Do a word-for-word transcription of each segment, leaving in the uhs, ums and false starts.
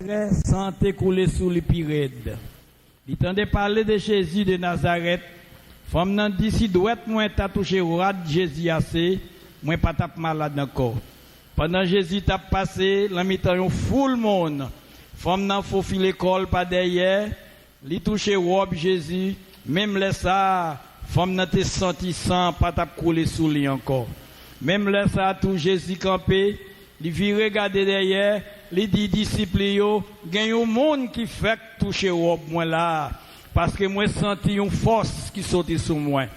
San an te koule sou li pi rèd. Li tande pale de Jezi de Nazarèt. Fanm nan di, "Si dwèt mwen ta touche rad Jezi ase, mwen pa t ap malad ankò." Pandan Jezi t ap pase nan mitan yon foul moun, fanm nan fofile kò l pa dèyè, li touche wòb Jezi. Menm lè sa a, fanm nan te santi san an pa t ap koule sou li ankò. Menm lè sa a tou, Jezi kanpe, li vire gade dèyè, li di disip li yo, "Gen yon moun ki fèk touche wòb mwen la a, paske mwen santi yon fòs ki soti sou mwen."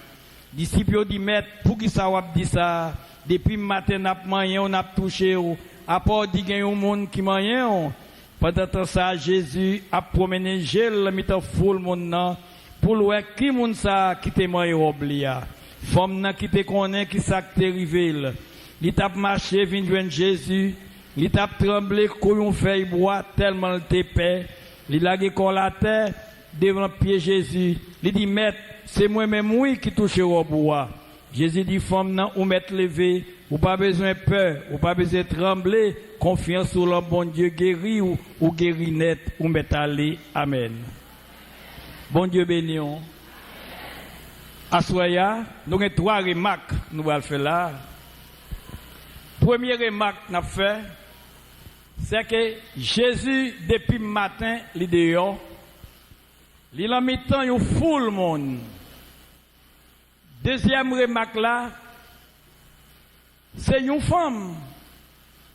Disip yo di, "Mèt, poukisa w ap di sa? Depi maten n ap manyen w, n ap touche w, apa w di gen yon moun ki manyen w?" Pandan tan sa a, Jezi ap pwomennen je l nan mitan foul moun nan pou l wè ki moun sa a ki te manyen wòb li a. Fanm nan ki te konnen ki sa k te rive l. Li t ap mache vin jwenn Jezi. Li t ap tranble kou yon fèy bwa tèlman l te pè. Li lage kò l atè devan pye Jezi. Li di, "Mèt, se mwen menm wi ki touche wòb ou a." Jezi di fanm nan, "Ou mèt leve, ou pa bezwen pè, ou pa bezwen tranble, konfyans ou lan Bondye geri w, ou geri nèt, ou mèt ale." Amèn. Bondye beni w. Aswè a, nou gen twa remak nou pral fè la. Premye remak n ap fè, se ke Jezi, depi maten, li deyò, li lan mitan yon foul moun. Dezyèm remak la, se yon fanm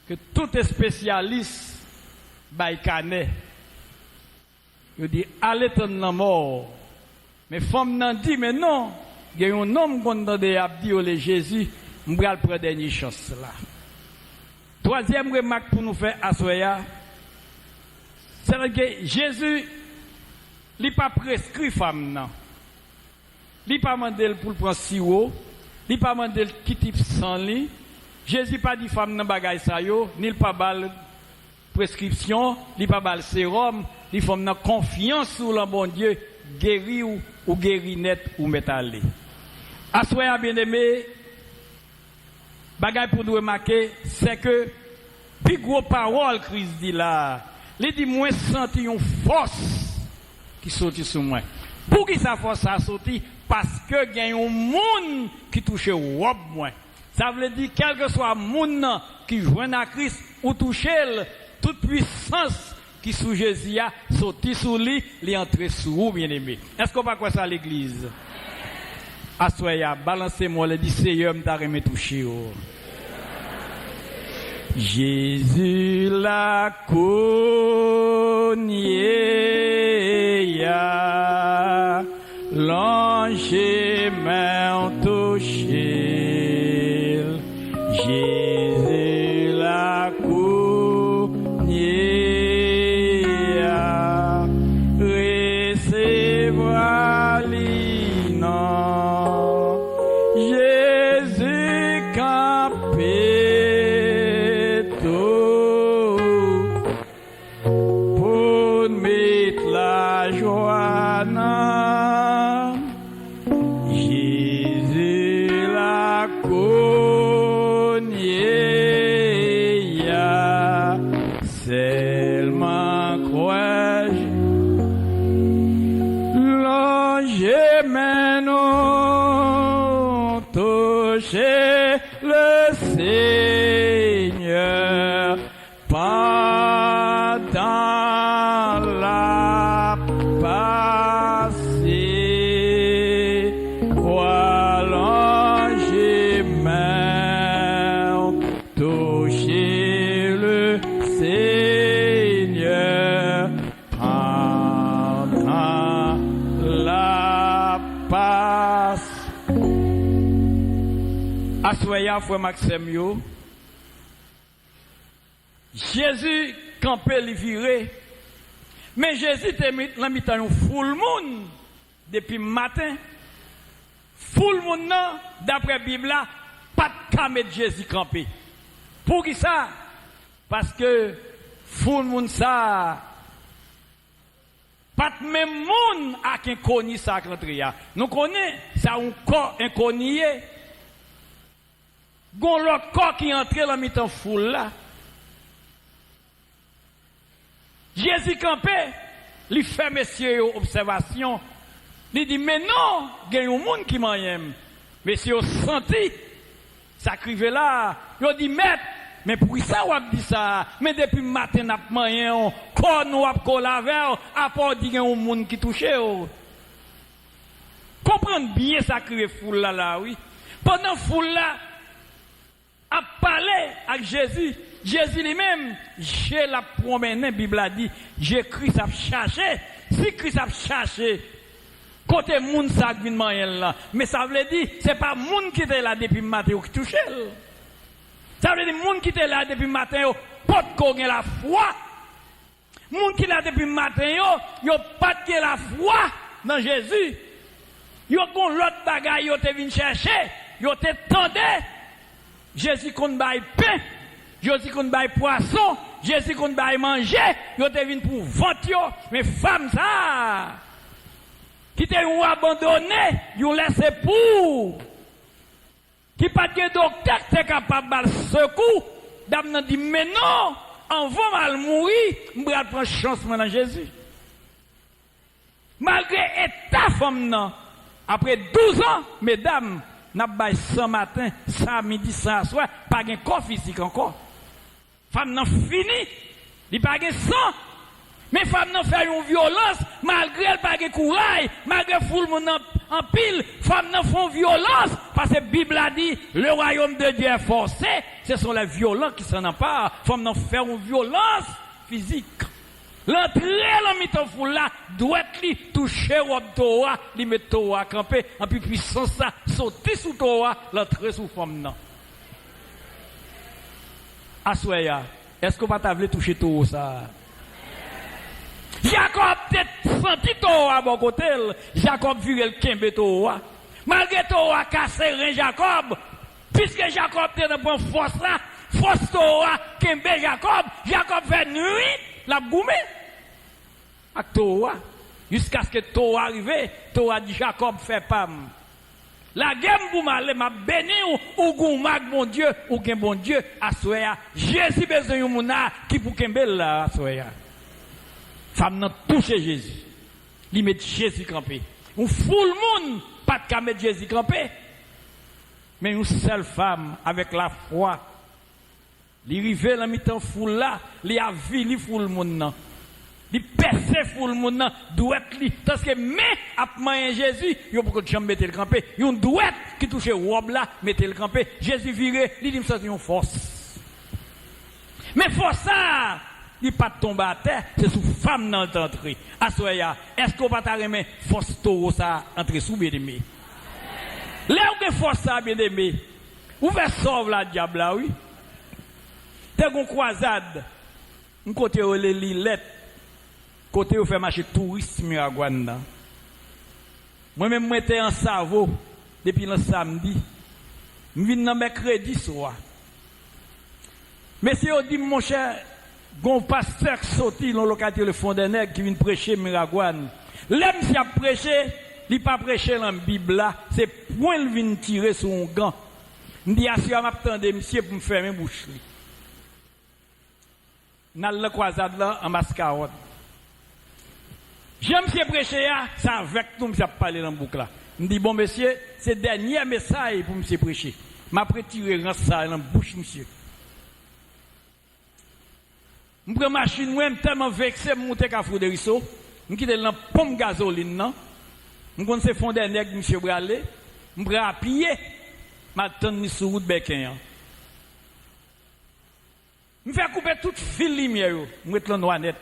ke tout espesyalis bay kanè. Yo di, "Ale tann lanmò w." Men fanm nan di, "Men non, gen yon nonm m konn tande y ap di yo le Jezi, m pral pran dènye chans la." Twazyèm remak pou nou fè aswè a, se ke Jezi, li pa preskri fanm nan. Li pa mande l pou l pran siwo, li pa mande l ki tip san li. Jezi pa di fanm nan bagay sa yo, ni l pa ba l preskripsyon, li pa ba l sewòm, li fanm nan konfyans ou lan Bondye geri w, ou geri nèt, ou mèt ale. Aswè a, byeneme, bagay pou nou remake, se ke pi gwo pawòl Kris di la a, li di, "Mwen santi yon fòs ki soti sou mwen." Poukisa fòs sa a soti? Paske gen yon moun ki touche wòb mwen. Sa vle di, kèlkeswa moun nan ki jwenn a Kris, ou touche l, tout pwisans ki sou Jezi a soti sou li, li antre sou ou, byeneme. Èske w pa kwè sa, legliz? Aswè a, balanse men w, di, "Seyè, m ta renmen touche w." Jezi la kounye a, lonje men w touche l. Jezi la kounye a, resevwa li non. Jezi kanpe tou pou n met lajwa nan Jezi la kounye a. Sèlman kwè, lonje men nou touche le Senyè. Pandan l ap pase, w a lonje men w, touche le Senyè. Pandan l ap pase. Aswè a, frè m ak sè m yo, Jezi kanpe, li vire. Men Jezi te mi-, nan mitan yon foul moun depi maten. Foul moun nan, daprè Bib la, pa t ka met Jezi kanpe. Poukisa? Paske foul moun sa a pa t menm moun ak enkoni sa a k rantre a. Nou konnen sa yon kò enkoni ye. Gon lòt kò ki antre nan mitan foul la. Jezi kanpe, li fè mesye yo obsèvasyon. Li di, "Men non, gen yon moun ki manyen m." Mesye yo santi sa k rive la a. Yo di, "Mèt, men poukisa w ap di sa a? Men depi maten n ap manyen w, kò nou ap kole avè w, apa w di gen yon moun ki touche w?" Konprann byen sa k rive foul la la a, wi. Pandan foul la ap pale ak Jezi, Jezi li menm, je l ap pwomennen, Bib la di, je Kris ap chache. Si Kris ap chache kote moun sa k vin manyen l lan, men sa vle di, se pa moun ki te la depi maten yo ki touche l. Sa vle di, moun ki te la depi maten yo potko gen lafwa. Moun ki la depi maten yo, yo pa t gen lafwa nan Jezi. Yo gon lòt bagay yo te vin chèche, yo te tande. Jezi konn bay pen, Jezi konn bay pwason, Jezi konn bay manje, yo te vin pou vant yo. Men fanm sa a, ki te yon abandone, yon lèse pou, ki pa t gen doktè k te kapab ba l sekou, dam nan di, "Men non, anvan m al mouri, m pral pran chans mwen nan Jezi." Malgre eta fanm nan, apre douz an, medam, n ap bay san maten, san midi, san aswè, pa gen kò fizik ankò. Fanm nan fini, li pa gen san. Men fanm nan fè yon vyolans, malgre l pa gen kouray, malgre foul moun nan anpil, fanm nan fè yon vyolans, paske Bib la di, le royaume de Dieu est forcé, ce sont les violents qui s'en emparent. Fanm nan fè yon vyolans fizik. L antre nan mitan foul la, dwèt li touche wòb towo a, li met towo a kanpe, anpi pwisans la soti sou towo a, l antre sou fanm nan. Aswè a, èske w pa ta vle touche towo sa a? Jakòb te santi towo a bò kote l, Jakòb vire l kenbe towo a. Malgre towo a kase ren Jakòb, piske Jakòb te nan pran fòs la, fòs towo a kenbe Jakòb, Jakòb fè nwit l ap goumen ak towo a, jiskaske towo a rive, towo a di, "Jakòb, fè pa m. Lage m pou m ale, m ap beni w, ou goumen ak Bondye, ou gen Bondye." Aswè a, Jezi bezwen yon moun la ki pou kenbe l la aswè a. Fanm nan touche Jezi. Li met Jezi kanpe. Yon foul moun pa t ka met Jezi kanpe. Men yon sèl fanm avèk lafwa, li rive nan mitan foul la, li avili foul moun nan. Li pèse foul moun nan, dwèt li, tanske men ap manyen Jezi, yo poko janm mete l kanpe. Yon dwèt ki touche wòb la, mete l kanpe. Jezi vire, li di, "M santi yon fòs." Men fòs sa a, li pa t tonbe atè, se sou fanm nan l t antre. Aswè a, èske w pa ta renmen fòs towo sa a antre sou w, byeneme? Lè w gen fòs sa a, byeneme, ou fè sa w vle a dyab la, wi. Te gon kwazad, yon kote yo rele Lilèt, kote yo fè mache touris Miragwàn nan. Mwen menm, mwen te an Savo depi nan samdi. M vin nan mèkredi swa. Mesye yo di m, monchè, gon pastè k soti nan lokalite le Fondènèg ki vin preche Miragwàn. Lè misye ap preche, li pa preche nan Bib la, se pwen l vin tire sou yon gan. M di, "Aswè a, m ap tande misye pou m fèmen bouch li." N al nan kwazad lan an Maskawòt. Jan misye preche a, se avèk nou misye ap pale nan bouk la. M di, "Bon, mesye, se dènye mesay pou misye preche. M ap retire rans sa a nan bouch misye." M pran machin mwen, m tèlman vekse, m moute Kafou Deriso, m kite l nan ponp gazolin nan. M konn se Fondènèg misye prale, m pran apye, m al tann li sou wout Bèken an. M fè koupe tout fil limyè yo, m ret lannwa nèt.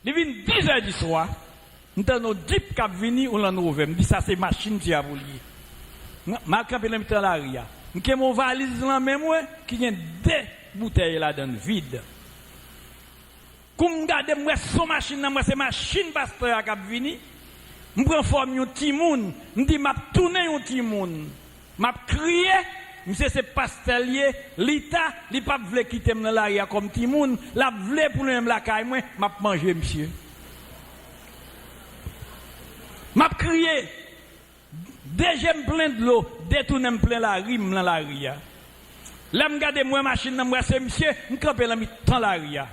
Li vin dizè di swa, m tann yon djip k ap vini, yon Land Rover. M di, "Sa se machin misye a pou l ye." M, m al kanpe nan mitan lari a. M kenbe yon valiz nan men mwen ki gen de boutèy ladan l vid. Kou m gade, m wè se yon machin nan, m wè se machin pastè a k ap vini. M pran fòm yon timoun, m di, "M ap tounen yon timoun." M ap kriye, misye se pastè l ye, li ta, li p ap vle kite m nan lari a kòm timoun, l ap vle pou li menm lakay mwen, m ap manje misye. M ap kriye, de je m plen dlo, de tounen m plen lari m nan lari a. Lè m gade, m wè machin nan, m wè se misye, m kanpe nan mitan lari a.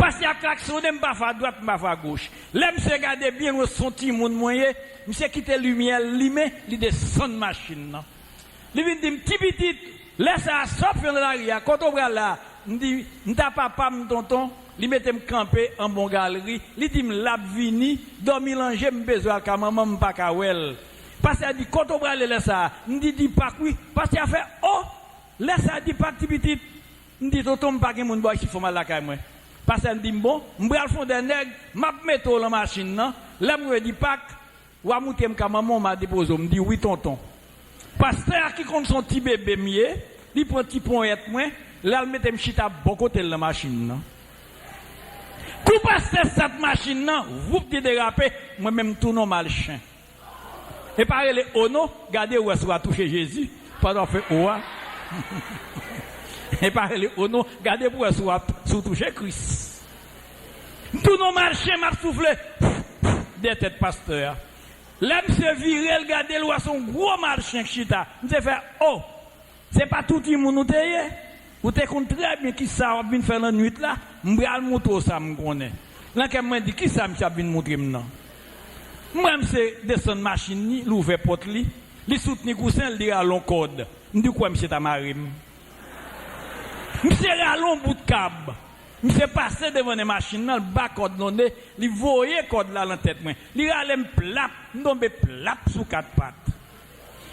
Pastè a klaksonnen, m pa fè adwat, m pa fè agoch. Lè misye gade byen lwen, se yon timoun mwen ye, misye kite limyè l limen, li desann machin nan. Li vin di m, "Ti pitit, lè sa a, sa w ap fè nan lari a, kote w prale a?" M di, "M ta papa m, tonton." Li mete m kanpe an bon galri. Li di m, "L ap vini, dòmi lan je, m bezwen al ka manman m, m pa ka wè l." Pastè a di, "Kote w prale lè sa a?" M di, "Dipak wi." Pastè a fè, "O, lè sa a Dipak, ti pitit." M di, "Tonton, m pa gen moun bò isit, fò m al lakay mwen." Pastè a di m, "Bon, m pral fè yon dèyè nèg, m ap mete w lan machin nan. Lè m rive Dipak, w a moute m ka manman w, m a depoze w." M di, "Wi, tonton." Pastè a ki konn se yon ti bebe m ye, li pran ti ponyèt mwen, l al mete m chita bò kote l nan machin nan. Kou pastè stat machin nan, voup, li derape, mwen menm m tounen yon malchen. E pa rele o non, gade w wè si w a touche Jezi, pandan w fè o a. E pa rele o non, gade pou w wè si w a, si w touche Kris. M tounen yon malchen, m ap soufle dèyè tèt pastè a. Lè misye vire l gade l, wè se yon gwo malchen k chita. Misye fè, "O, se pa tou timoun ou te ye? Ou te konn trè byen ki sa w ap vin fè lannwit la? M pral montre w sa m konnen." Nan kè m, mwen di, "Ki sa misye ap vin montre m nan?" M wè misye desann machin li, li ouvè pòt li, li soutni kousen l, li rale yon kòd. M di, "Ou kwè misye ta mare m?" Misye rale yon bout kab. Misye pase devan nen machin nan, li ba kòd nan ne, li voye kòd la lan tèt mwen. Li rale m plat, m tonbe plat sou kat pat.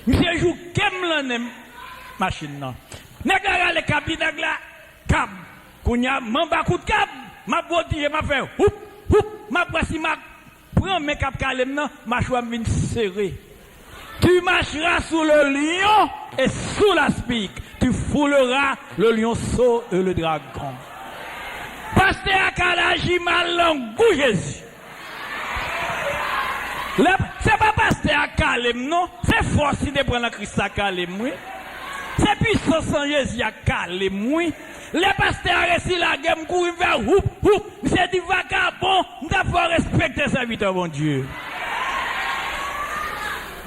Misye jouke m lan nen machin nan. Nèg la rale kab li, nèg la, kab. Kounye a, m anba kout kab, m ap vòtije, m ap fè houp, houp, m ap wè si m ap pran men k ap kale m nan, machwa m vin sere. Tu marcheras sur le lion et sur l'aspic. Tu fouleras le lionceau et le dragon. Pastè a ka al aji mal lan gou Jezi. Lè, se pa pastè a k kale m, non. Se fòs li te pran lan Kris la k kale m, wi. Se pwisans an Jezi a k kale m, wi. Lè pastè a resi lage m, kouri m fè houp, houp. Misye di, "Vakabon, m t ap fè w respekte sèvitè Bondye."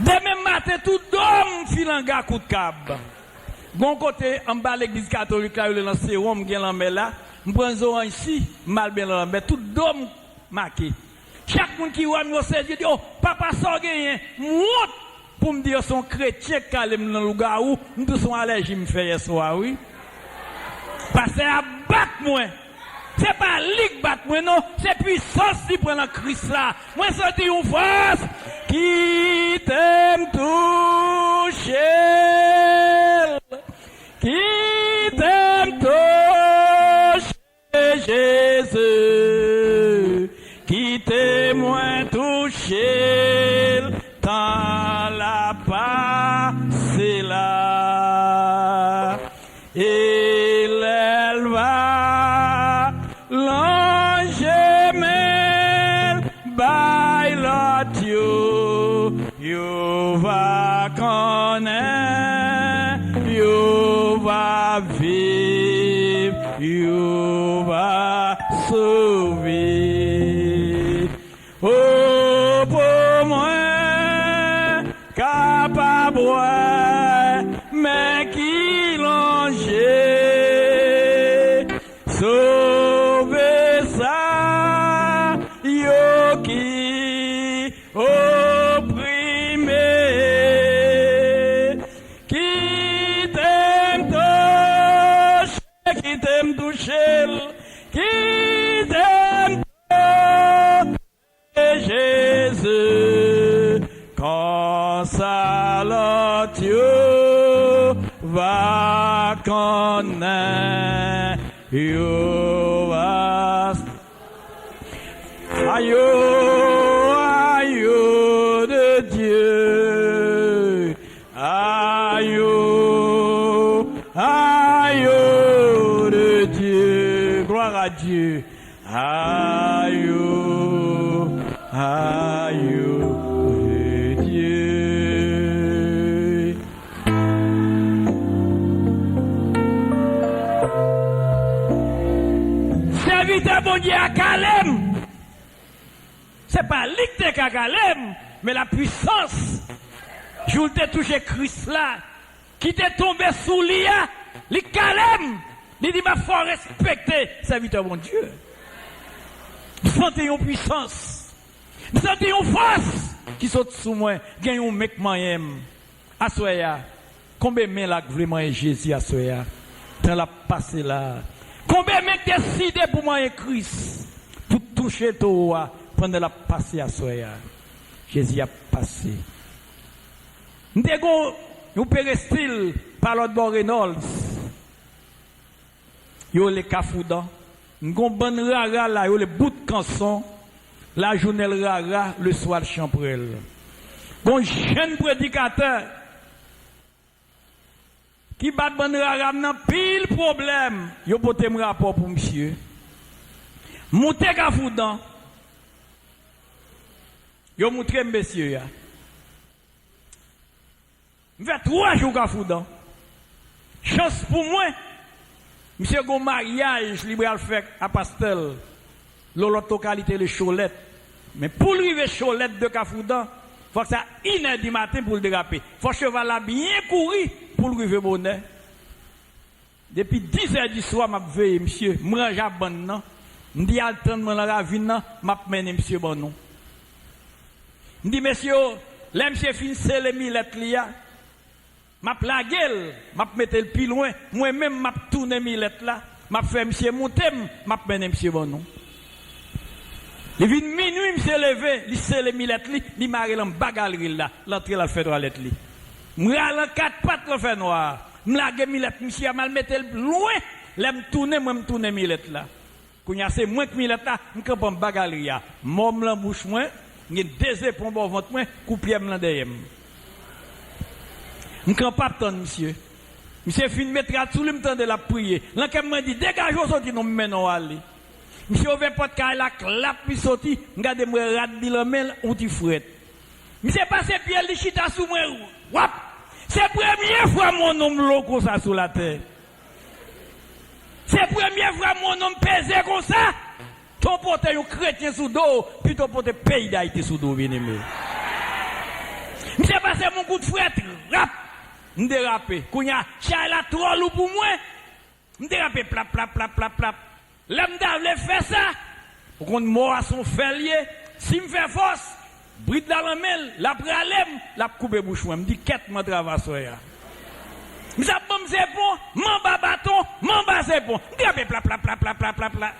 Demen maten, tout do m filanga kout kab. Gon kote anba legliz katolik la, yo rele l Ansewon, m gen lanmè la. M pran zoranj si, m al ben lanmè, tout do m make. Chak moun ki wè m, yo sezi, yo di, "O, papa, sa w genyen?" M wont pou m di yo se yon kretyen k kale m nan lougawou, m di se yon alèji m fè yèswa, wi. Pastè a bat mwen. Se pa li k bat mwen, non, se pwisans li pran nan Kris la. Mwen santi yon fòs. Kite m touche l. Kite m touche Jezi, kite mwen touche l, tan la pase la. E lè l va lonje men l bay lòt yo, yo va konnen, yo va viv, yo va sove. O, pou mwen kapab wè men ki lonje, sove sa yo ki oprime. Kite m touche, kite m touche l, kite m touche Jezi, konsa lòt yo va konnen, yo va Ayo, ayo de Dieu. Ayo, ayo de Dieu. Gloire à Dieu. Ayo, ayo de Dieu. Sèvitè Bondye a kale m. Se pa li ki te ka kale m, men lapwisans, jou l te touche Kris la, ki te tonbe sou li a, li kale m. Li di, "M ap fè w respekte, sèvitè Bondye." M santi yon pwisans. M santi yon fòs ki sot sou mwen. Gen yon men k manyen m. Aswè a, konbe men la k vle manyen Jezi aswè a? Tan l ap pase la. Konbe men k deside pou manyen Kris, pou touche towo a pandan l ap pase aswè a? Jezi ap pase. M te gon yon perestil pa lòt bò Reynolds. Yo rele Kafoudan. M gon bann rara la, yo rele bout kanson. Lajounen l rara, leswa l chanpwèl. Gon jèn predikatè ki bat bann rara m nan pil pwoblèm. Yo pote m rapò pou misye. Moute Kafoudan. Yo moutre m mesye a. M fè twa jou Kafoudan. Chans pou mwen, misye gon maryaj li pral fè a pastè l lò lòt lokalite le Cholèt. Men pou l rive Cholèt de Kafoudan, fòk sa inè di maten pou l derape. Fò cheval la byen kouri pou l rive bonè. Depi dis è di swa, m ap veye misye. M ranje a bann nan. M di, "Al tann mwen nan ravin nan, m ap mennen misye ban nou." M di, "Mesye, lè misye fin sele milèt li a, m ap lage l, m ap mete l pi lwen. Mwen menm, m ap tounen milèt la, m ap fè misye moute m, m ap mennen misye ban nou." Li vin minui, misye leve, li sele milèt li, li mare l anba galri l la, l antre l al fè twalèt li. M rale an kat pat nan fènwa a. M lage milèt misye a, m al mete l lwen. Lè m tounen, mwen, m tounen milèt la. Kounye a, se mwen k milèt la, m kanpe anba galri a. Mò m lan bouch mwen, m gen de zepon bò vant mwen, koupyè m lan dèyè m. M kanpe ap tann misye. Misye fin met rad sou li, m tande l ap priye. Nan kè m, mwen di, "Degaje w soti non, m mennen w ale." Misye ouvè pòt kay la, klap, li soti, m gade, m wè rad li lan men l, yon ti frèt. Misye pase pye l, li chita sou mwen, wap! Se premye fwa m wè yon nonm lo konsa sou latè. Se premye fwa m wè yon nonm peze konsa. Ton pote yon kretyen sou do w, pito pote peyi Dayiti sou do w, byeneme. Misye pase m yon kout frèt, rap! M derape. Kounye a, chay la twò lou pou mwen. M derape plap, plap, plap, plap, plap. Lè m ta vle fè sa, ou konn mò a se yon fè l ye. Si m fè fòs, brit la nan men l, l ap rale m, l ap koupe bouch mwen. M di, "Kèt, m antrave aswè a." Misye ap ban m zepon, m anba baton, m anba zepon. M derape plap, plap, plap, plap, plap, plap, plap.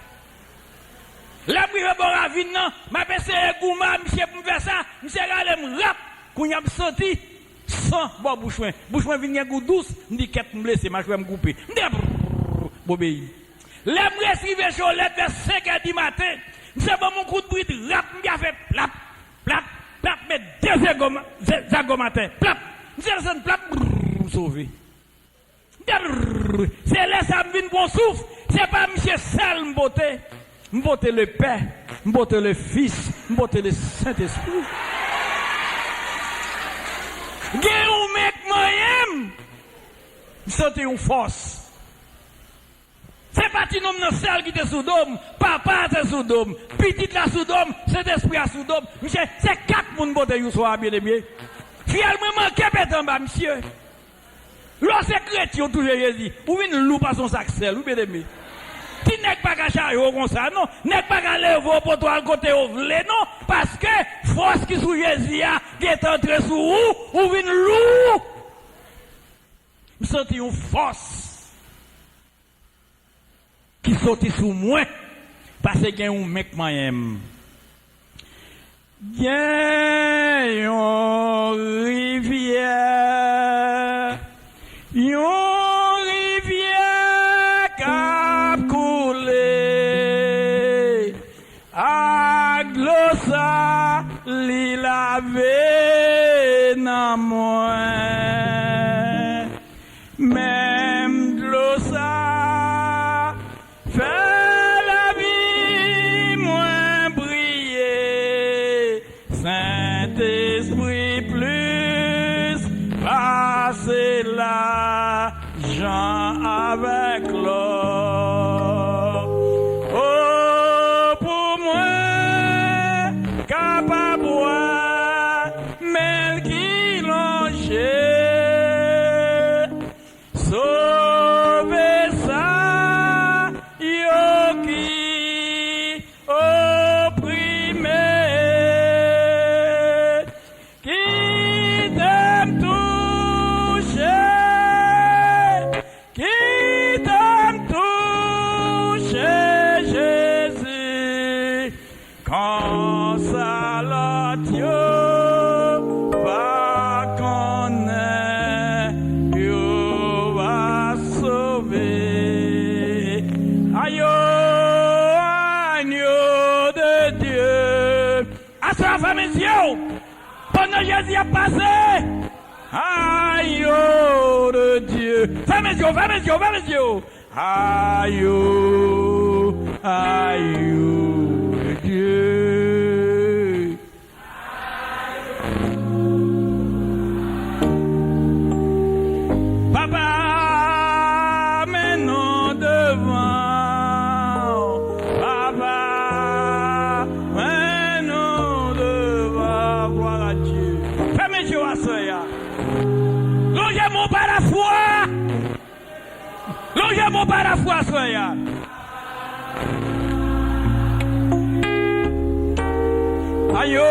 Lè m rive bò ravin nan, m ap eseye goumen a misye pou m fè sa, misye rale m rap. Kounye a m santi san bò bouch mwen. Bouch mwen vin gen gou dous, m di, "Kèt, m blese, machwè m koupe." M di, "Brrr, m obeyi." Lè m resi rive Cholèt vè senk è di maten, misye ban m yon kout brit rap, m byen fè plap, plap, plap, met de zagòm, ze-, zagòm atè, plap. Misye desann plap, brrr, m sove. Brrr, se lè sa m vin pran souf, se pa misye sèl m pote. M pote le Pè, m pote le Fis, m pote le Sentespri. Gen yon men k manyen m. M santi yon fòs. Se pa ti nonm nan sèl ki te sou do m, papa a te sou do m, pitit la sou do m, Sentespri a sou do m. Misye, se kat moun pote yon swa a, byeneme. Fyèl mwen manke pete anba misye. Lè w se kretyen, w touche Jezi, ou vin lou pase yon sak sèl, wi, byeneme. Ti nèg pa ka chaje w konsa, non. Nèg pa ka leve w pote w al kote yo vle, non. Paske fòs ki sou Jezi a gentan antre sou ou, ou vin lou. M santi yon fòs ki soti sou mwen, paske gen yon men k manyen m. Gen yon rivyè, yon rivyè k ap koule, ak dlo sa li lave nanm mwen. Menm dlo sa fè lavi mwen briye. Sentespri plis pase lajan avèk lò. O, pou mwen kapab wè men l ki lon Fèmen zye w. Pandan Jezi ap pase. Agneau de Dieu. Fèmen zye w, fèmen zye w, fèmen zye w. Agneau, agneau de Dieu. Papa, men nou devan. Papa, men nou devan. Gloire à Dieu. Fèmen je w aswè a. Lonje men w pa lafwa. Lonje men w pa lafwa aswè a. Agneau,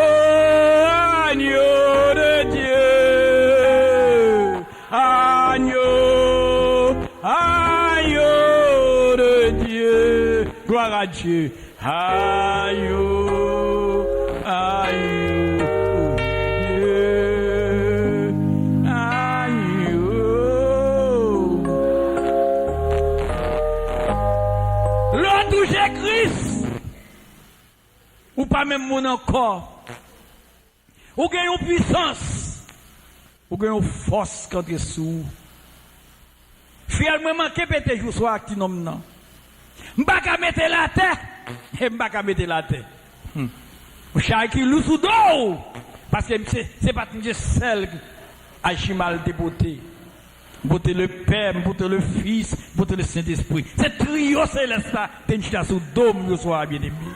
agneau de Dieu. Agneau, agneau de Dieu. Gloire à Dieu. Agneau, agneau de Dieu. Agneau. Lè w touche Kris, ou pa menm moun ankò. Ou gen yon pwisans. Ou gen yon fòs k antre sou ou. Fyèl mwen manke pete jou swa ak ti nonm nan. M pa ka mete l atè. E m pa ka mete l atè. Hmm. Yon chay ki lou sou do w. Paske m se, se pa t misye sèl ajimal te pote. M pote le Pè, m pote le Fis, m pote le Sentespri. Se triyo selès la te chita sou do m yo swa a, byeneme.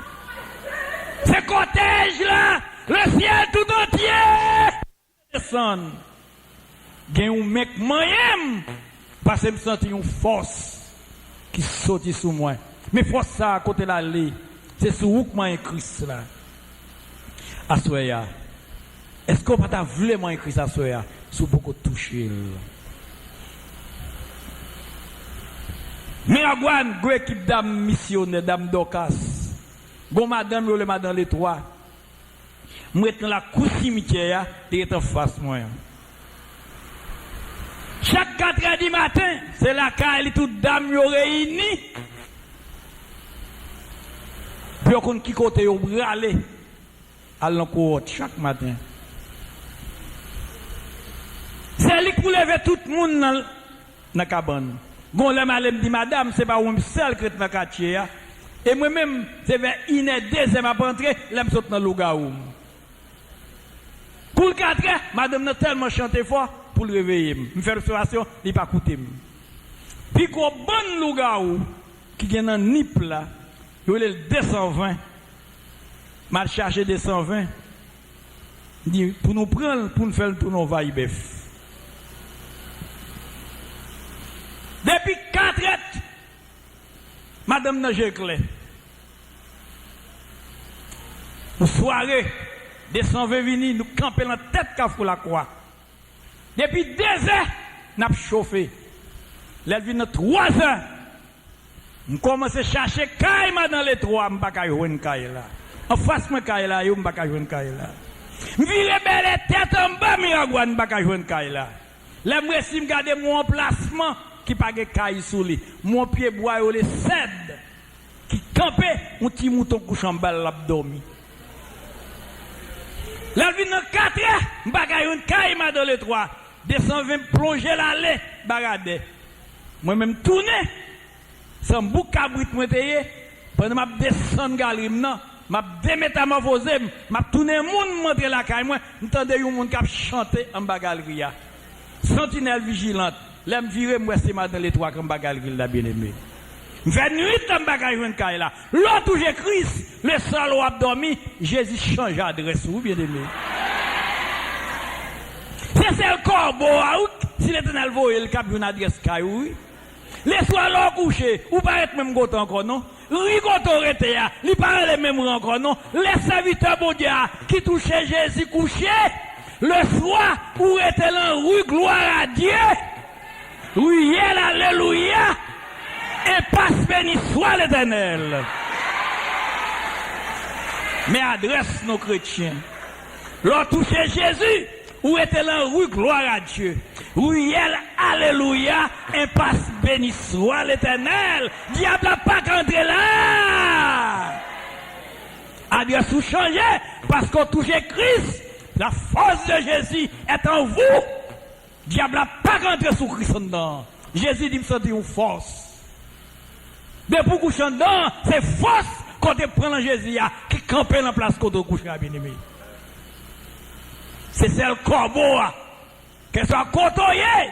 Se kòtèj la, le syèl tout antye desann. Gen yon men k manyen m, paske m santi yon fòs ki soti sou mwen. Men fòs sa a, kote l ale, se sou ou k manyen Kris la. Aswè a, èske w pa ta vle manyen Kris aswè a, si w poko touche l? Miragwàn, gwo ekip dam misyonè, dam Dòkas. Gon madanm yo rele madan Letwa. M ret nan lakou simityè a, li ret anfas mwen an. Chak katrè di maten, se lakay li tout dam yo reyini. Pou yo konn ki kote yo prale, al nan kowòt chak maten. Se li k pou leve tout moun nan nan kabann. Gon lè m ale, m di, "Madanm, se pa ou menm sèl k ret nan katye a." E mwen menm, se vè inè, dezè m ap antre, lè m sot nan lougawou m. Kou l katrè, madanm nan tèlman chante fò pou l reveye m. M fè l obsèvasyon, li pa koute m. Pi gwo bann lougawou ki gen nan Nip la, yo rele l desanven. M al chache desanven. M di, "Pou nou pran l, pou n fè l tounen yon vay bèf." Depi katrè, madanm nan je l klè. Yon sware, desanven vini, nou kanpe nan tèt Kafou Lakwa. Depi dezè, n ap chofe. Lè l vin nan twazè, m kòmanse chache kay madan Letwa, m pa ka jwenn kay la. Anfas mwen kay la ye, m pa ka jwenn kay la. M vire bèlè tèt anba Miragwàn, m pa ka jwenn kay la. Lè m resi, m gade m wè yon anplasman ki pa gen kay sou li. M wè yon pyebwa yo rele sèd ki kanpe, yon ti mouton kouche anba l, l ap dòmi. Lè l vin nan katrè, m pa ka jwenn kay madan Letwa. Desanven plonje l ale Baradè. Mwen menm tounen, se yon bouk kabrit mwen te ye. Pandan m ap desann galri m nan, m ap demetamòfoze m, m ap tounen moun, m antre lakay mwen, m tande yon moun k ap chante anba galri a. Santinèl vijilant. Lè m vire, m wè se madan Letwa k anba galri la, byeneme. M fè nwit la, m pa ka jwenn kay la. Lè w touche Kris, le sèl w ap dòmi, Jezi chanje adrès ou, byeneme. Se sèl kòbo a, wi, si Letènèl voye l, k ap jwenn adrès kay ou, wi. Leswa lè w kouche, ou pa ret menm kote ankò, non. Ri kote w rete a, li pa rele menm ri ankò, non. Lè sèvitè Bondye a ki touche Jezi kouche, leswa ou rete lan ri glwa a Dye, riyèl alelouya, enpas beni swa Letènèl. Men adrès nou kretyen. Lè w touche Jezi, ou rete lan ri glwa a Dye. Riyèl alelouya, enpas beni swa Letènèl. Dyab la pa ka antre la. Adrès ou chanje, paske w touche Kris. La force de Jésus est en vous. Dyab la pa ka antre sou Kris anndan. Jezi di, "M santi yon fòs." Depi w kouche anndan, se fòs kote pran nan Jezi a ki kanpe nan plas kote w kouche a, byeneme. Se sèl kòbo a, kèlkeswa kote w ye,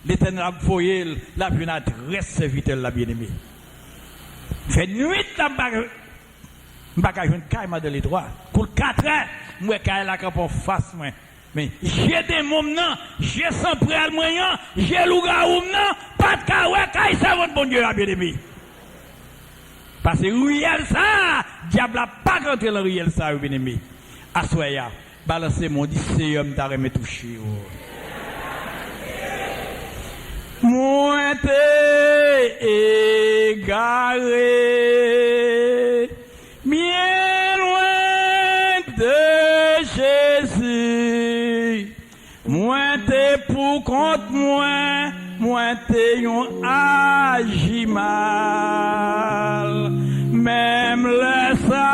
Letènèl ap voye l, l ap jwenn adrès sèvitè l la, byeneme. Fè nwit la, m pa, m pa ka jwenn kay Madan Letwa. Kout katrè, m wè kay la kanpe anfas mwen. Men, je demon m nan, je sanpral mwen an, je lougawou m nan, pa t ka wè kay sèvant Bondye a, byeneme. Paske riyèl sa a, dyab la pa ka antre nan riyèl sa yo, byeneme. Aswè a, balanse men w, di, "Seyè, m ta renmen touche w." Mwen te egare, byen lwen de Jezi. Mwen te pou kont mwen, mwen te yon ajimal. Menm lè sa,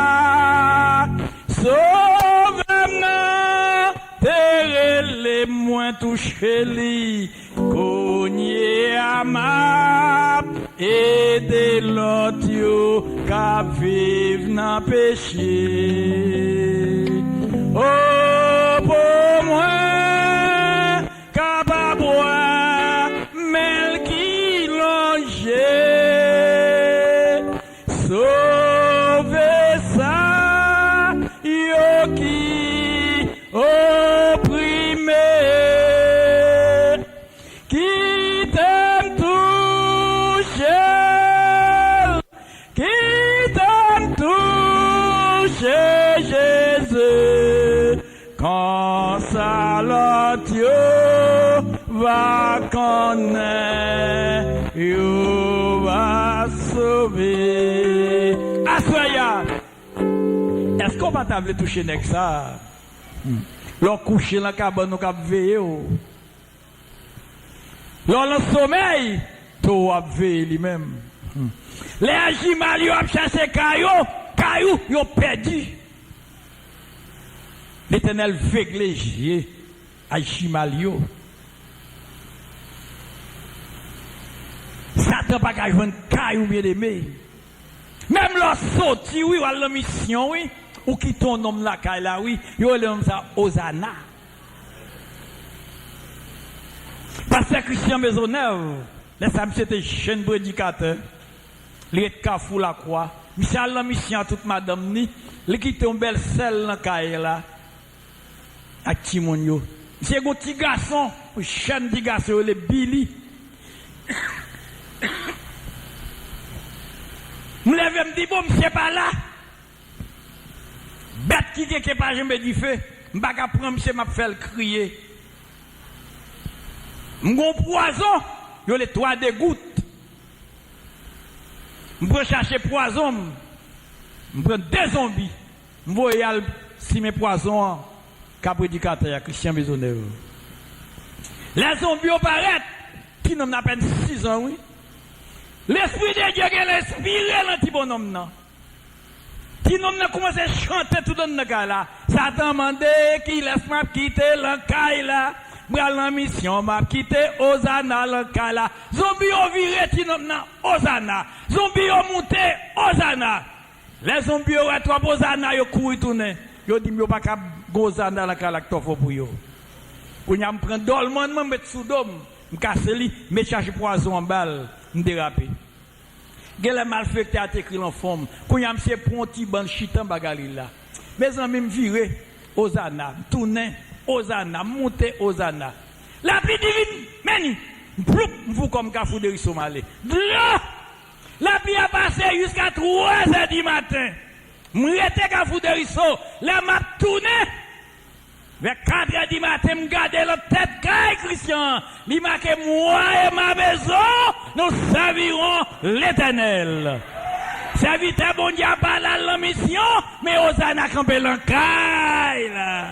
Sovè m nan te rele m, mwen touche li. Kounye a m ap ede lòt yo k ap viv nan peche. O, pou mwen kapab wè men l ki lonje, sove sa yo ki oprime. Kite m touche l, kite m touche Jezi, konsa lòt yo va konnen yo va sove. Aswè a, èske w pa ta vle touche nèg sa a? Hmm. Lè w kouche nan kabann ou k ap veye w. Lè w nan somèy, towo ap veye li menm. Hmm. Lè ajimal yo ap chache kay ou, kay ou, yo pèdi. Letènèl vegle je ajimal yo. Satan pa ka jwenn kay ou, byeneme. Menm lè w soti, wi, w al nan misyon, wi, ou kite yon nonm lakay la, wi, yo rele nonm sa Ozana. Pastè Christian Maisonneuve, lè sa misye te jèn predikatè, li ret Kafou Lakwa. Misye al nan misyon ak tout madanm ni, li kite yon bèl sè l nan kay la ak timoun yo. Misye gen yon ti gason, yon jèn ti gason, yo rele Billy. M leve, m di, "Bon, misye pa la." Bèt ki gen ke pa janbe dife, m pa ka pran misye, m ap fè l kriye. M gon pwazon, yo rele twa de gout. M pran chache pwazon m, m pran de zonbi, m voye al simen pwazon an ka predikatè a, Christian Maisonneuve. Lè zonbi yo parèt, ti nonm nan apèn sis zan, wi. Lespri de Dye gen enspire nan ti bonnonm nan. Ti nonm nan kòmanse chante tout anndan kay la. Satan mande, "Kilès m ap kite nan kay la? M pral nan misyon, m ap kite Ozana nan kay la." Zonbi yo vire ti nonm nan, Ozana. Zonbi yo moute, Ozana. Lè zonbi yo wè twòp Ozana, yo kouri tounen. Yo di m yo pa ka gon Ozana nan kay la k twò fò pou yo. Kounye a, m pran dòlmann mwen, m met sou do m. M kase li, m met chache pwazon anba l, m derape. Genlè malfektè a te ekri l an fon m. Kounye a, misye pran yon ti bann chita anba galri la. Mezanmi, m vire, Ozana, m tounen, Ozana, m moute, Ozana. Lapli divin, men ni, m ploup, m fou kò m Kafou Deriso m ale. Dlo! Lapli a pase jiska twazè di maten. M rete Kafou Deriso, lè m ap tounen, vè katrè di maten, m gade lòt tèt kay Christian an. Li make, "Moi et ma maison, nous servirons l'Éternel." Sèvitè Bondye a pa al nan misyon, men Ozana kanpe nan kay la.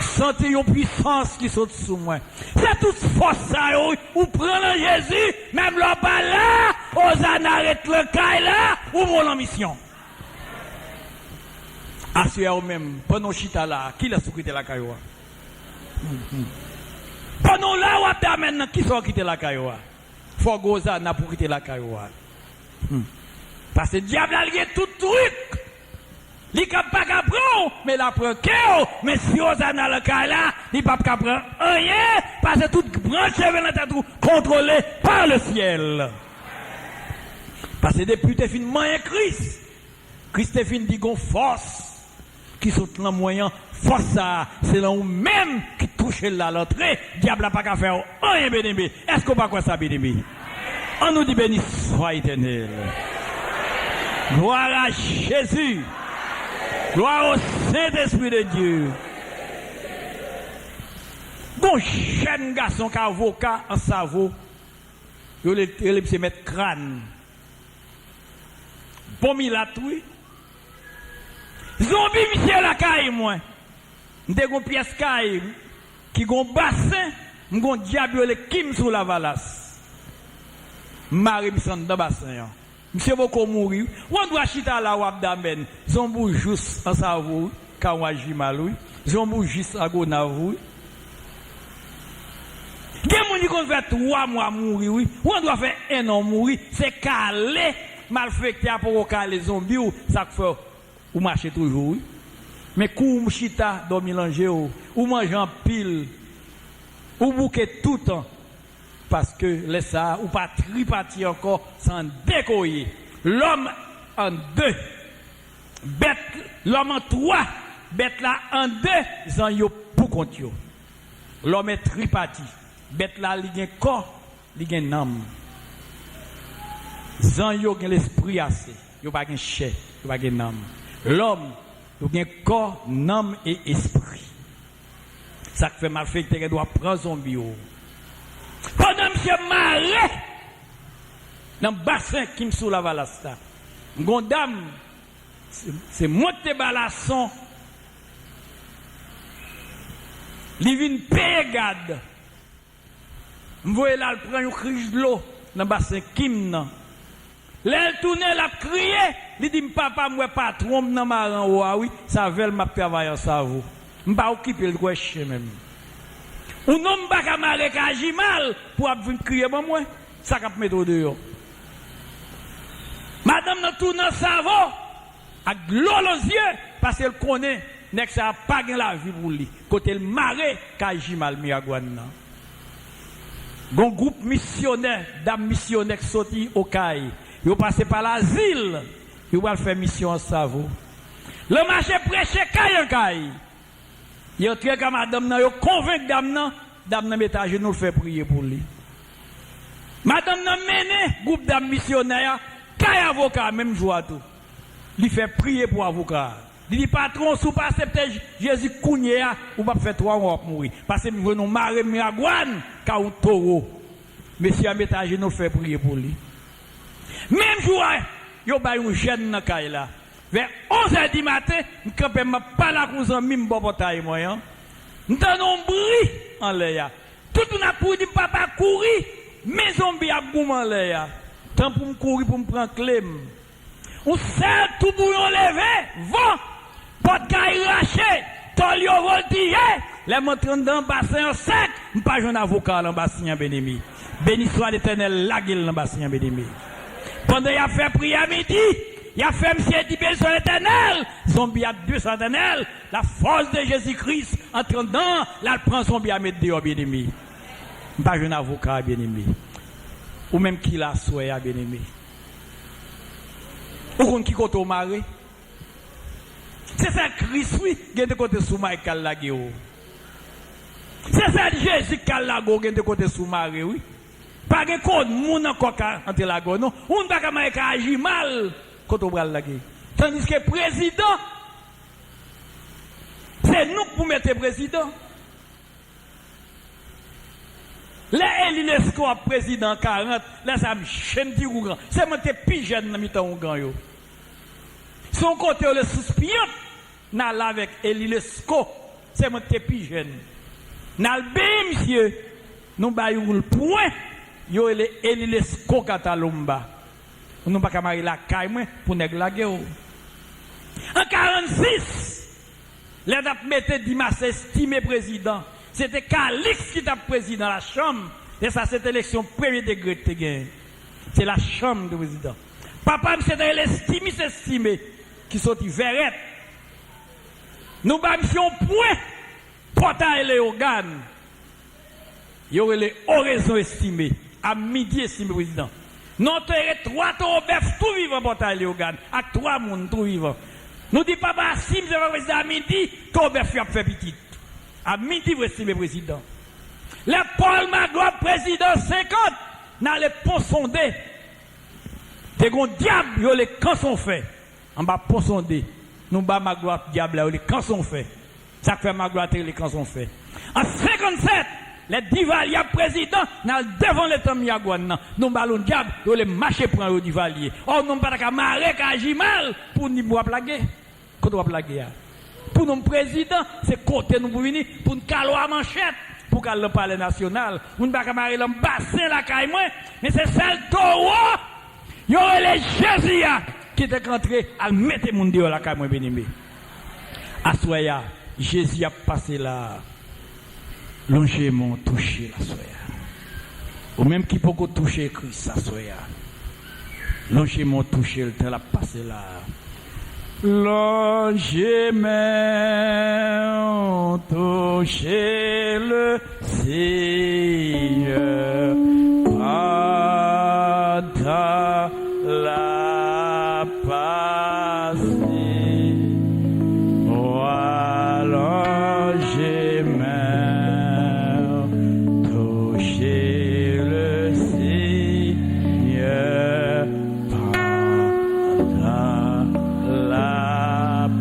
Santi yon pwisans ki sot sou mwen. Se tout fòs sa yo, wi, ou pran nan Jezi, menm lè w pa la, Ozana ret nan kay la, ou bon nan misyon. Aswè a ou menm, pandan w chita la a, kilès ou kite lakay ou a? Pandan w la w ap damèn nan, kisa w kite lakay ou a? Fò gwo zana pou w kite lakay ou a. Paske dyab la, li gen tout trik. Li ka pa ka pran w, men l ap pran kè w. Men si w zana lakay la, li p ap ka pran anyen, paske tout branch cheve nan tèt ou kontwole pa le syèl. Paske depi w te fin manyen Kris, Kris te fin di gon fòs ki sot lan mwen an, fòs sa a, se lan ou menm ki touche l la l antre, dyab la pa ka fè w anyen, byeneme. Èske w pa kwè sa, byeneme? An nou di, beni swa Etènèl. Gloire à Jésus. Gloire au Saint-Esprit de Dieu. Gon jèn gason k avoka Ansavo, yo rele misye Mèt Kràn. Bon milat, wi. Zonbi misye lakay mwen. M te gon pyès kay ki gon basen, m gon dyab yo rele Kim sou Lavalas. M mare misye anndan basen an. Misye poko mouri, wi. Ou andwa chita la w ap damèn. Zonbi w jis Ansavo, wi. Kawajima l, wi. Zonbi w jis Lagonav, wi. Gen moun ki konn fè twa mwa mouri, wi. Ou andwa fè en an mouri. Se kale malfektè a poko kale zonbi w, sa k fè w mache toujou, wi. Men kou w chita, dòmi lanje w, ou manje anpil, ou bouke toutan, paske lè sa a, ou pa tripati ankò, se an de ke w ye. Lòm an de. Bèt, lòm an twa, bèt la an de, zanj yo pou kont yo. Lòm è tripati. Bèt la, li gen kò, li gen nanm. Zanj yo gen lespri ase. Yo pa gen chè, yo pa gen nanm. Lòm, yo gen kò, nanm e espri. Sa k fè malfektè gen dwa pran zonbi yo. Pandan misye mare nan basen Kim sou Lavalas la, m gon dam, se, se mwen k te ba lason, li vin peye gad. M voye l al pran yon krich dlo nan basen Kim nan. Lè l tounen, l ap kriye, li di m, "Papa, m wè patwon m nan mare anwo a, wi, se avè l m ap travay Ansavo." M pa okipe l, kwè chen menm. Ou non m pa ka mare Kajimal pou w ap vin kriye ban mwen, sa k ap mete w deyò. Madanm nan tounen Ansavo, ak dlo nan zye, paske l konnen nèg sa a pa gen lavi pou li. Kote l mare Kajimal Miragwàn nan. Gon gwoup misyonè, dam misyonè k soti Okay, yo pase pa Lazil, yo pral fè misyon Ansavo. Yo mache preche kay an kay. Yo antre kay madanm nan, yo konvenk dam nan, dam nan mete ajenou l fè priye pou li. Madanm nan mennen gwoup dam misyonè a kay avoka a menm jou a tou. Li fè priye pou avoka a. Li di, "Patwon, si w pa aksepte Jezi kounye a, ou p ap fè twa mwa w ap mouri. Pase m jwenn ou mare Miragwàn, ka yon towo." Mesye a mete ajenou l fè priye pou li. Menm jou a, yo bay yon jèn nan kay la. Vè onz è di maten, m kanpe, m ap pale ak yon zanmi m bò pòtay mwen an. M tande yon bri anlè a. Tout moun ap kouri, di m, "Papa, kouri!" Men zonbi ap goumen anlè a. Tan pou m kouri, pou m pran kle m. Yon sèl toubouyon leve, van, pòt kay rache, tòl yo voltije. Lè m antre anndan basen an sèk, m pa jwenn avoka a nan basen an, byeneme. Beni swa Letènèl, lage l nan basen an, byeneme. Pandan y ap fè priyè midi, y ap fè misye di, "Beni swa Letènèl," zonbi a desann Letènèl, la force de Jésus-Christ antre anndan, l al pran zonbi a met deyò, byeneme. M pa jwenn avoka a, byeneme. Ou menm ki la aswè a, byeneme. Ou konn ki kote w mare? Se sèl Kris, wi, gen de kote sou mare k al lage w. Se sèl Jezi k al lage w, gen de kote sou mare, wi. Pa gen kòd moun ankò ka antre lage w, non. Ou pa ka mare ka aji mal kote w pral lage. Tandiske prezidan, se nou k pou mete prezidan. Lè Eli Lesko ap prezidan an karant, lè sa a m jèn ti ougan. Se mwen ki te pi jèn nan mitan ougan yo. Se yon kote yo rele Sous Piyant, n ale avèk Eli Lesko. Se mwen ki te pi jèn. N al benyen misye, nou bay yon pwen, yo rele Eli Lesko Katalonmba. Nou pa ka mare lakay mwen pou nèg lage w. An karannsis, lè t ap mete Dimas Estimé prezidan, se te Kaliks ki t ap prezidan lachanm, e sa se te eleksyon premye degre ki te genyen. Se lachanm ki te prezidan. Papa m se te rele Estimis Estimé, ki soti Vèrèt. Nou ba misye yon pwen, Pòtay Leyogàn. Yo rele Orezon Estimé. A midi, Estimé prezidan. Nou antere twa towo bèf tou vivan Pòtay Leyogàn ak twa moun tou vivan. Nou di papa Asim se pa prezidan a midi, towo bèf yo ap fè pitit. A midi vre Estimé prezidan. Lè Pòl Maglo ap prezidan senkant, n ale Pon Sonde. Te gon dyab yo le Kansonfè. Anba Pon Sonde, nou ba Maglo a dyab la yo le Kansonfè. Sa k fè Maglo a te rele Kansonfè. An senkannsèt, lè Divalye ap prezidan, n al devan letan Myagwàn nan. Nou ba l yon dyab, yo le mache pran yo Divalye. Ò, nou pa ta ka mare Kajimal pou n di w ap lage. Kote w ap lage a? Pou nou prezidan, se kote nou pou vini, pou n kale w a manchèt, pou w kal nan Palè Nasyonal. Moun pa ka mare l an basen lakay mwen, men se sèl towo yo rele Jezi a ki te ka antre al mete moun deyò lakay mwen, byeneme. Aswè a, Jezi ap pase la a. Lonje men w touche l aswè a. Ou menm ki poko touche Kris aswè a, lonje men w touche l tan l ap pase la a. Lonje men w touche le Seigneur, pandan l ap pase, ou alonje men w, touche le Seigneur, pandan l ap.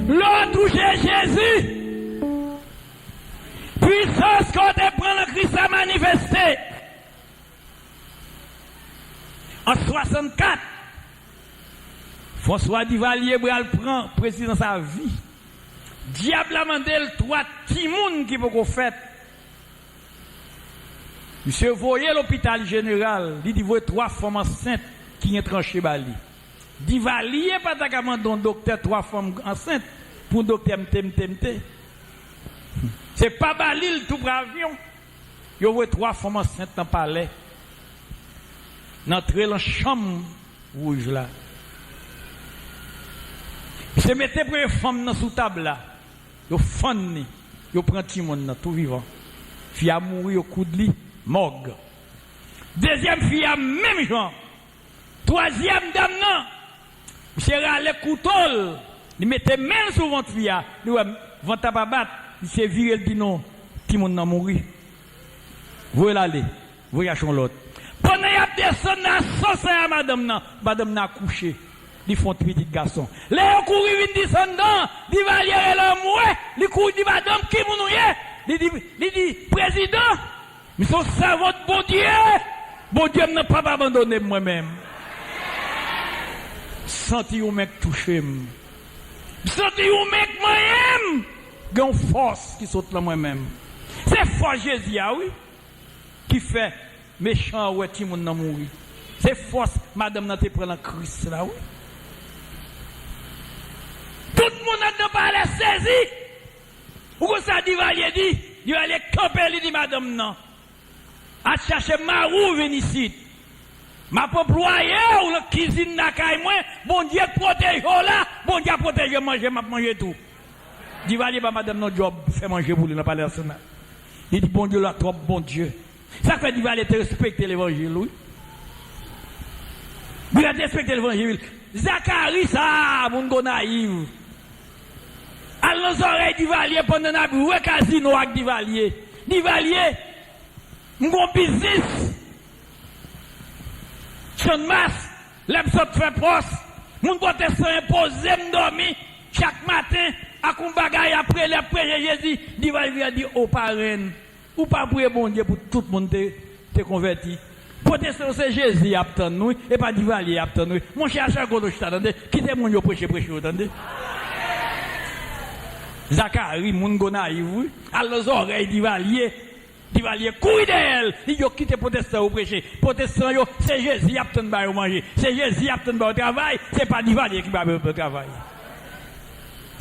Lè w touche Jezi, Pwisans ke w te pran nan Kris la manifeste. An swasannkat, François Duvalier pral pran prezidans a vi. Dyab la mande l twa timoun ki poko fèt. Misye voye lopital jeneral, li di voye twa fanm ansent ki gen tranche ba li. Duvalier pa ta ka mande yon doktè twa fanm ansent pou yon doktè mte mte mte. Se pa ba li l tou pre avyon. Yo voye twa fanm ansent nan palè, nan antre lan chanm wouj la. Misye mete premye fanm nan sou tab la. Yo fann li. Yo pran timoun nan tou vivan. Fi a mouri, yo koud li mòg. Dezyèm fi a menm jan. Twazyèm dam nan, misye rale kouto l, li mete men l sou vant fi a, li wè vant la pa bat, misye vire l di non, timoun nan mouri. Voye l ale, voye chache yon lòt. Pandan y ap desann nan asansè a madanm nan, madanm nan akouche. Li fè yon ti pitit gason. Lè yo kouri vin desann nan, Duvalier rele anmwe, li kouri di madanm, "Ki moun ou ye?" Li di, li di, "Prezidan, m se yon sèvant Bondye. Bondye m nan p ap abandone m mwen menm." Santi yon men k touche m. M santi yon men k manyen m. Gen yon fòs ki sot lan mwen menm. Se fòs Jezi a, wi, ki fè mechan an wè timoun nan mouri. Se fòs madanm nan te pran nan Kris la, wi. Tout moun anndan palè sezi. Ou konn sa Duvalier di? Duvalier kanpe, li di madanm nan, "Al chache mari w vin isit. M ap anplwaye w lan kizin lakay mwen. Bondye k pwoteje w la, Bondye ap pwoteje manje m ap manje tou." Duvalier ba madanm nan djòb fè manje pou li nan Palè Nasyonal. Li di, "Bondye la twòp Bondye." Sa k fè Duvalier te respekte levanjil, wi. Duvalier te respekte levanjil. Zakari sa a, moun Gonayiv. Al nan zòrèy Duvalier pandan n ap jwe kazino ak Duvalier. Duvalier, m gon biznis. Channmas, lè m sot fè pòs, moun pwotestan enpoze m dòmi chak maten ak yon bagay ap rele, ap preche Jezi. Duvalier vin di, "O parenn, ou pa priye Bondye pou tout moun te, te konvèti. Pwotestan yo se Jezi y ap tann, wi, e pa Duvalier y ap tann, wi. Monchè, al chèche kote w chita, tande. Kite moun yo preche, preche yo, tande." Zakari, moun Gonayiv, wi. Al nan zòrèy Duvalier. Divalye kouri dèyè l. Li di yo kite pwotestan yo preche. Pwotestan yo, se Jezi y ap tann ba yo manje. Se Jezi y ap tann ba yo travay. Se pa Divalye ki ba yo travay.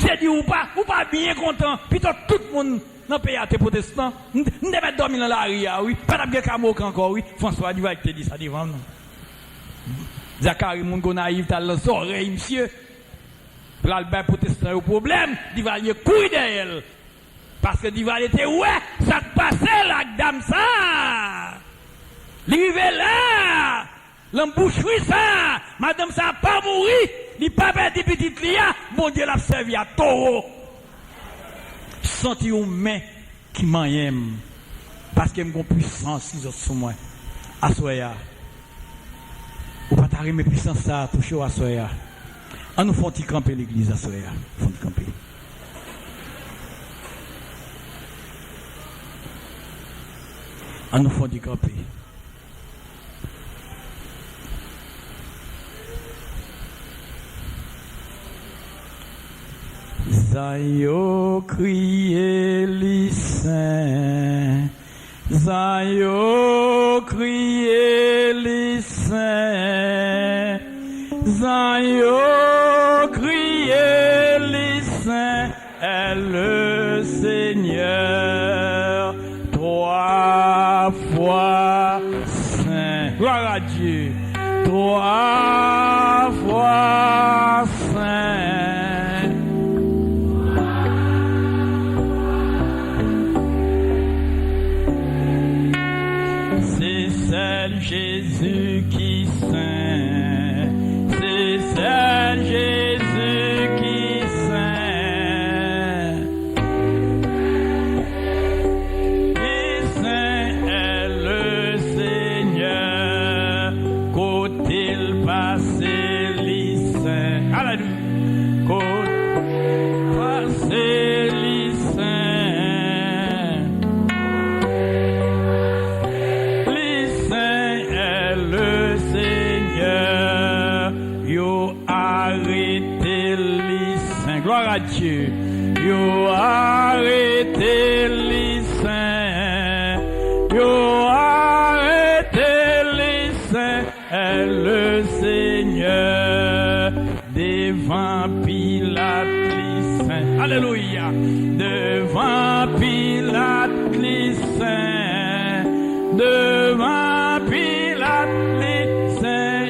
Se di ou pa, ou pa byen kontan. Pito tout moun nan peyi a te pwotestan. M, m te mèt dòmi nan lari a, wi. Pa t ap gen kamoka ankò, wi. François Divalye ki te di sa devan m, non. Zakari moun Gonayiv t al nan zòrèy misye. Pral bay pwotestan yo pwoblèm. Divalye kouri dèyè l. Paske Divalye te wè sa k pase l ak dam sa a. Li rive la, nan bouchri sa a, madanm sa a pa mouri, li pa pèdi pitit li a, Bondye l ap sèvi a towo. Santi yon men ki manyen m, paske m gon pwisans ki sot sou mwen. Aswè a, ou pa ta renmen pwisans sa a touche w aswè a? An nou fè yon ti kanpe legliz aswè a. Fè yon ti kanpe. An nou fè yon ti kanpe. Zan yo kriye li sen. Zan yo kriye li sen. Zan yo kriye li sen. Est le Seigneur trois fois saint. Gloire à Dieu. Trois fois saint. C'est celle Jésus qui saint. C'est celle Jésus qui saint. Li sen, est le Seigneur. Kote l pase, li sen. Alelouya. Kote l pase, li sen. Li sen, est le Seigneur. Yo arete li sen. Gloire à Dieu. Yo arete li sen. Yo arete li sen. Est le Seigneur. Devan Pilat li sen. Alelouya. Devan Pilat li sen. Devan Pilat li sen.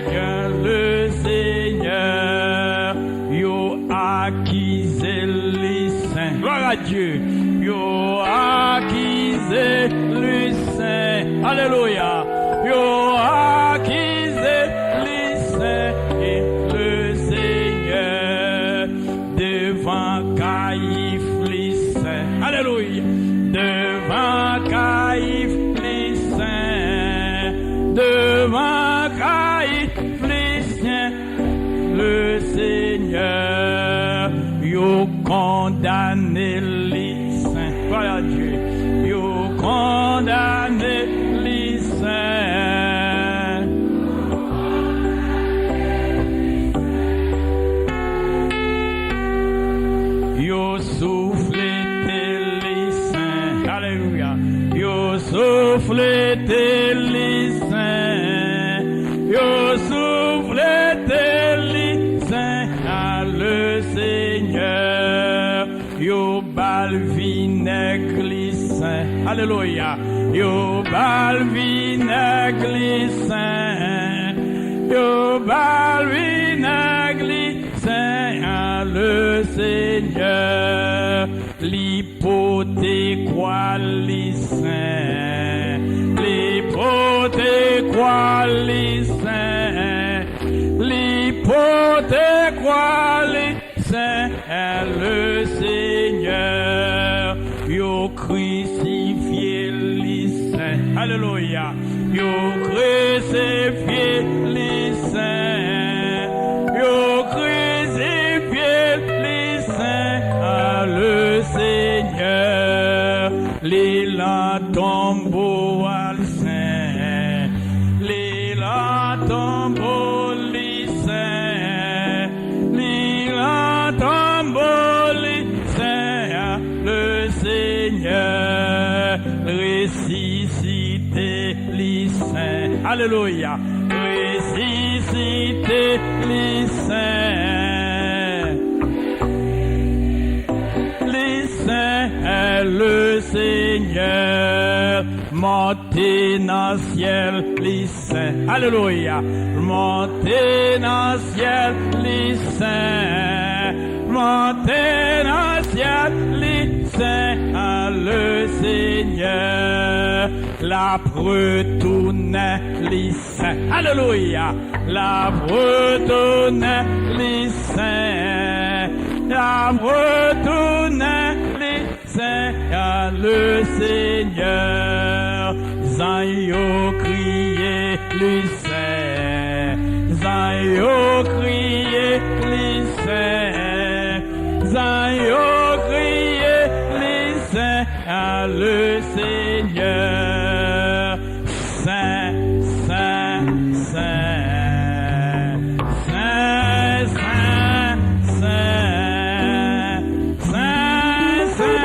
Le Seigneur. Yo akize li sen. Gloire à Dieu. Yo akize li sen. Alelouya. Yo akize li sen. E le Seigneur devan Kayif li sen. Alelouya. Devan Kayif li sen. Devan Kayif li sen. Le Seigneur, yo kondane li sen. Gloire à Dieu. Yo kondane li sen. Yo souflete li sen. Alelouya. Yo souflete li sen. Yo souflete li sen a le Seigneur. Yo ba l vinèg li sen. Alelouya. Yo ba l vinèg li sen. Yo ba l vinèg li sen a le Seigneur. Li pote kwa li sen. Li pote kwa li sen. Li pote kwa li sen. Le Seigneur. Yo krisifye li sen. Alelouya. Yo krisifye li sen. Yo krisifye li sen a le Seigneur. Li lan tonbo a l sen. Li lan tonbo li sen. Li lan tonbo Alelouya. Resisite, li sen. Li sen, le Senyè. Monte nan syèl, li sen. Alelouya. Monte nan syèl, li sen. Monte nan syèl, li sen. Le Senyè. L ap retounen, li sen. Alelouya. L ap retounen, li sen. L ap retounen, li sen. Le Senyè. Zanj yo kriye, li sen. Zanj yo kriye, li sen. Zanj yo kriye, li sen. Le Senyè. Sen, sen, sen. Sen, sen, sen. Sen, sen,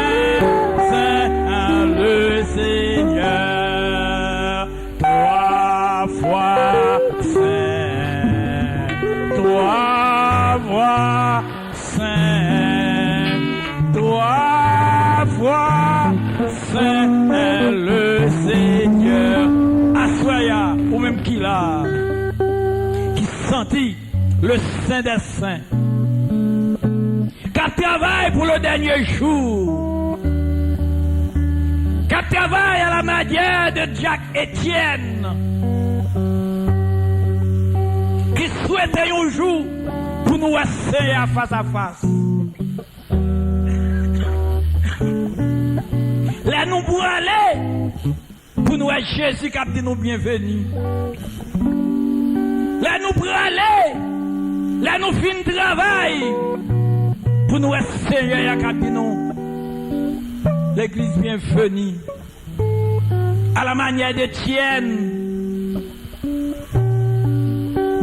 sen. Le Senyè. Twa fwa sen. Twa fwa sen, twa fwa sen, le Senyè. Aswè a, ou menm ki la, ki santi le Sen dè Sen, k ap travay pou le dènye jou, k ap travay a la manyè de Jack Etienne, ki swete yon jou pou nou wè Senyè a fas a fas. Lè nou prale, pou nou wè Jezi k ap di nou byenveni. Lè nou prale, lè nou fin travay, pou nou wè Senyè a k ap di nou, legliz, byenveni. A la manyè de Etienne.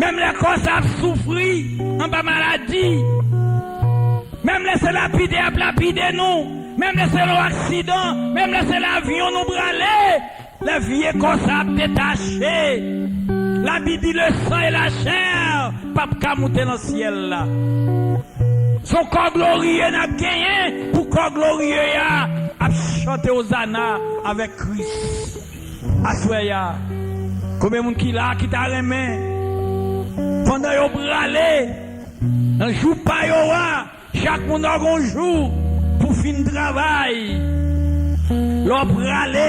Menm lè kò sa ap soufri anba maladi, menm lè se lapide y ap lapide nou, menm lè se yon aksidan, menm lè se lavyon nou prale, lè vye kò sa ap detache, Labib di, le sang et la chair p ap ka moute nan syèl la. Se yon kò gloriye n ap genyen, pou kò gloriye a ap chante Ozana avèk Kris. Aswè a, konbyen moun ki la ki ta renmen, pandan yo prale, nan jou pa yo a, chak moun nan gon jou pou fin travay. Lè w prale,